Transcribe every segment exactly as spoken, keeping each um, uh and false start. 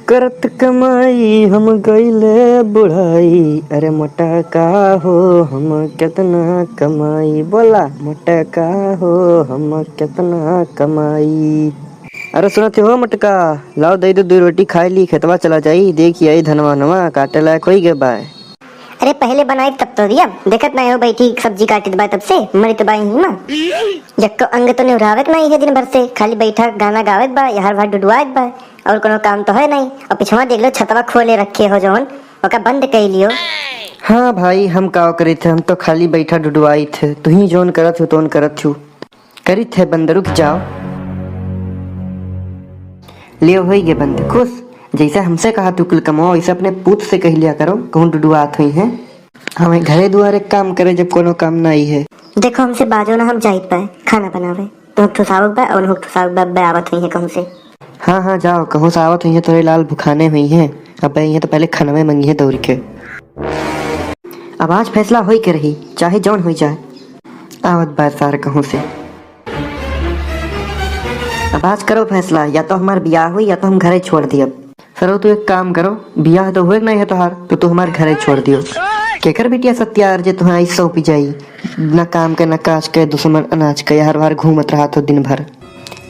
करत कमाई हम गइले बुढ़ाई, अरे मोटका हो हम केतना कमाई, बोला मोटका हो हम केतना कमाई। अरे सुनत हो मोटका, लाओ दे दो दो रोटी खाई ली, खेतवा चला जाई, देखी आई धनवा नवा काटे लायक होई गए बाय। अरे पहले बनाई तब तो दिया, देखत नाहीं हो बैठी सब्जी काटित बा तब से, मरित बा यहीं मा। यक्को अंग तो निहुरावे के नाहीं है दिन भर से, खाली बैठा गाना गावत बा, यार भार डुडुआत बा, और कोनो काम तो है नाहीं। और पिछवा देख लो छतवा खोले रखे हो जौन, ओका बंद कई लियो। हाँ भाई, हम का करित है, हम तो खाली बैठा डुडुआइत है, तुहीं जौन करत हो तौन करत हो। करित है बंद, रुक जाओ। लियो, होई गे बंद, खुश। जैसे हमसे कहा तू कुल कमवा, वैसे अपने पूत से कह लिया करो, कहूँ डुडुआत हुई है। हमें घरे दुआरे काम करे, जब कोनो काम ना आई है। देखो, हमसे बाजो ना, हम जाइत बा खाना बनावे। तो ठुसावक बा और हुक ठुसावक बा, बे आवत हुई है कहूँ से। हाँ, हाँ, जाओ, कहूँ से आवत हुई है, तोरे लाल भुखाने हुई है। अब ये तो पहले खनवे मंगी है दौड़ के। अब आज फैसला होई के रही, चाहे जौन होई जाए। आवत बार सार कहूँ से। अब आज करो फैसला, या तो हमार बियाह हुई या तो हम घरे छोड़ दियब। सरो तू एक काम करो, बियाह तो हुए नहीं है तोहार, तो तू हमार घरे छोड़ दियो। केकर बिटिया सत्या जे तुहाँ आई सौंपी जाई, ना काम के ना काज के, दुश्मन अनाज के, हर बार घूमत रहा तो दिन भर।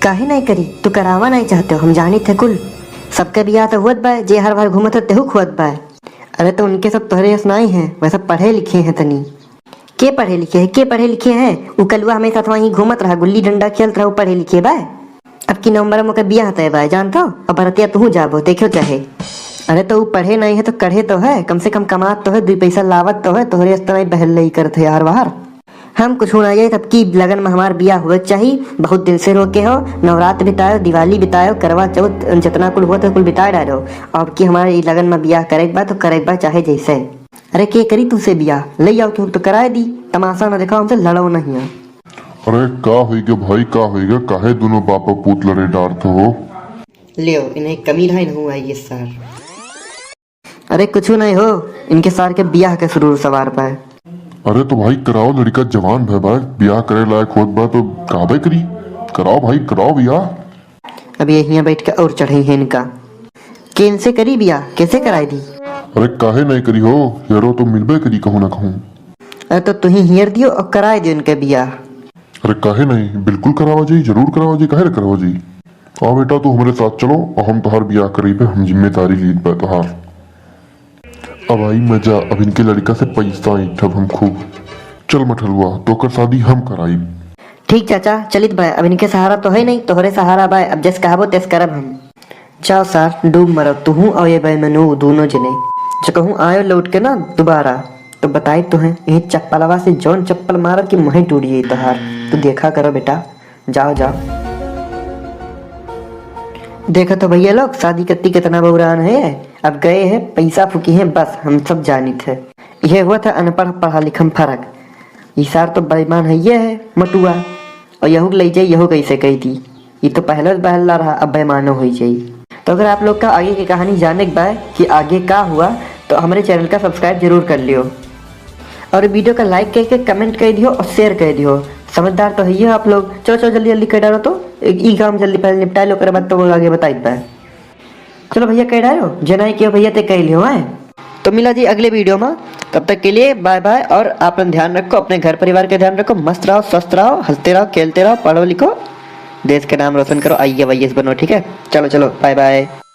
काहे नहीं करी, तू करावा नहीं चाहते हो, हम जानी थे कुल। सबके बियाह तो हुअत बा, जे हर बार घूमत है तेहू खुअत बा। अरे तो उनके सब तोहरे यस नाई है, वैसे पढ़े लिखे हैं तनी। के पढ़े लिखे है, के पढ़े लिखे है? उ कलुआ हमें साथ वहीं घूमत रहा, गुल्ली डंडा खेलत रहा, उ पढ़े लिखे बा? अब की नवंबर में ओकर बियाह तय बा, जानत हो? अब बरतिया तुहू जाबो, देखियो चाहे। अरे तो उ पढ़े नहीं है तो कढ़े तो है, कम से कम कमात तो है, दुई पैसा लावत तो है, तोहरे यस तनाई बहल लई करत है यार बाहर। हम कुछ ना जाए, तब की लगन में हमार बियाह हुए के चाही। बहुत दिन से रोके हो, नवरात्र बितायो, दिवाली बितायो, करवा चौथ, जितना कुल हुआ था कुल बिता डालो। अब की हमारे ई लगन में बियाह करे के बा तो करे के बा चाहे जैसे। अरे के करी तुसे बियाह, ले आओ केहू तो कराए दी, तमाशा ना दिखाओ हमसे, लड़ो नहीं है। अरे का होई गे भाई, का होई गे, काहे दोनों बाप पूत लड़े डारत हो? लियो, इन्हें कमी रहा, इन्हों आई ये सार। अरे कुछ नहीं हो, इनके सार के बियाह के सुरूर सवार पाए। अरे तो भाई कराओ, लड़का जवान भय बा, बियाह करे लायक होत बा तो काबे करी, कराओ भाई, कराओ बियाह। अब ये हियाँ बैठ के और चढ़ई है इनका। के इनसे करी बियाह, कैसे कराए दी? अरे काहे नहीं करी हो, हेरो तो मिलबे करी कहूँ ना कहूँ। अरे तो तुही हियर दियो और कराए दियो इनके बियाह। अरे काहे नहीं, बिल्कुल करावा जाई, जरूर करावा जाई, काहे ना करावा जाई। आ बेटा, तू हमरे साथ चलो और हम तोहार बियाह करी पे हम जिम्मेदारी लीत बा तोहार। अब आई मजा, अब इनके लड़का से पैसा ऐंठब हम खूब। चल मठरुआ, तोकर शादी हम कराई। ठीक चाचा, चलित बा, अब इनके सहारा तो है नहीं, तोहरे सहारा बा, अब जस कहबो तस करब हम। जाओ सार, डूब मरो, तुहू और ये बेमनू दोनों जने। जो कहूँ आयो लौट के ना दोबारा, तो बताई तुहें, यही चप्पलवा से जौन चप्पल मारब कि मुँहे टूट जाई तोहार। तू देखा करो बेटा, जाओ, जाओ। देखा तो भैया लोग, शादी कत्ती कितना बौरान है। अब गए हैं, पैसा फूकी हैं, बस हम सब जानित है। यह हुआ था अनपढ़ पढ़ा लिखम फर्क। ई सार तो बेईमान है, ये है मटुआ। और यहू के लई जाई, यहू कैसे कही थी। ई तो पहले से बहल्ला रहा, अब बेईमानो होई जाई। तो अगर आप लोग का आगे की कहानी जाने के बा कि आगे का हुआ, तो हमारे channel का subscribe जरूर कर लियो। और video का like करके comment कर दियो और share कर दियो। समझदार तो है ये आप लोग। चलो, चलो, जल्दी, जल्दी कर डालो तो। ई काम जल्दी पहले निपटा लो, ओकरे बाद तो आगे बताई बा। चलो भैया, कह डालो, जे नहीं कियो भैया ते कह लियो, हैं? तो मिला जी अगले video में, तब तक के लिए bye bye। और आप लोग ध्यान रखो, अपने घर परिवार का ध्यान रखो, मस्त रहो, स्वस्थ रहो, हंसते रहो, खेलते रहो, पढ़ो लिखो, देश का नाम रोशन करो, IAS IPS बनो, ठीक है? चलो, चलो, bye bye।